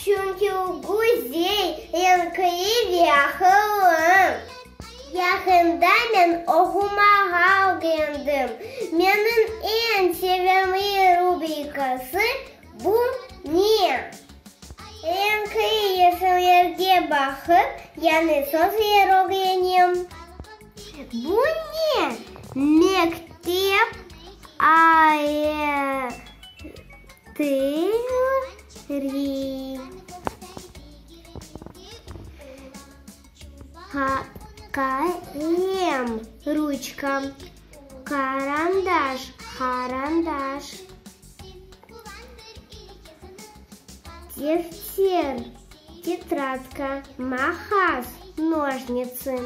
Çünki o güzel, renkli ve aqıllı. Yaqında men oqumağa ögrendim. Menim eñ sevimli rubrikası Bu ne? Renkli resimlerge baqıp, yañı sözler ögrenem. Bu ne? Mektep aletleri. Qalem, ruçka, qarandaş, qarandaş. Defter, tetradka, maqas, nojnitsı.